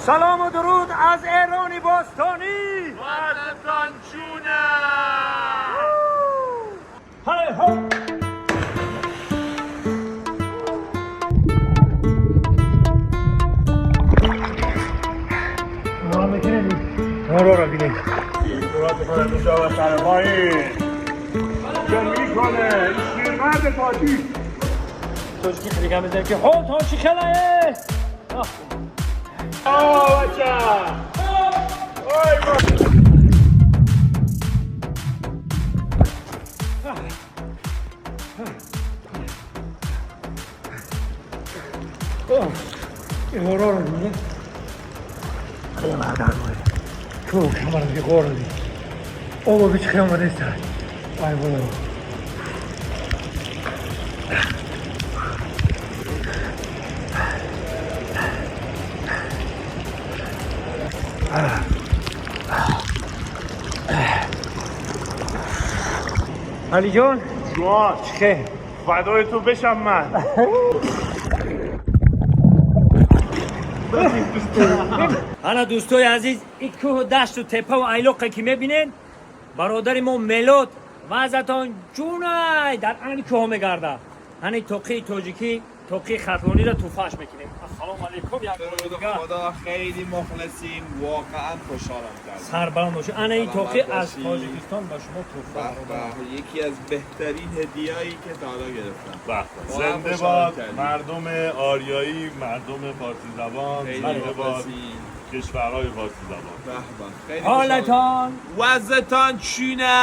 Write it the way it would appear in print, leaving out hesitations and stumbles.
سلام و درود از ایران باستانی. وطنتان جونه. های ها. رو بینید. سر پایین چه میکنه این شیرمرد تاجیک؟ تاجیکی دیگه بزنیم که خب تا چی خلایه. آه بچه آی با. این هورا رو بینید. خیلی مردم تو کمرم که قور دی. او بیچ خیلی آمده است. آی بولو. علی جان. جوان. خیر. فدای تو بشم من. ана дӯстои азиз, ин кӯҳу дашту тепаву айлоқе ки мебинед, бародари мо Мелод вазъатон ҷунай дар ани кӯҳо мегардад. Ҳани тоқии тоҷикӣ, тоқии хатлониро туҳфааш мекунем. Ассалому алайкум як бори درود дигар. خدا، خیلی مخلصیم، واقعا خوشحالم کرد. Сарбаланд бошед. Ана ин سلامت тоқӣ аз باشی. Тоҷикистон ба шумо туҳфа. به به، یکی از بهترین هدیه‌ای که تا حالا گرفتم. به به. زنده خوشحالم باد کردی. مردم آریایی، مردم فارسی زبان. خیلی زنده باد مخلصیم. کشورهای فارسی زبان. به به، خیلی خوشحالم. ҳолатон وضعتان چونه؟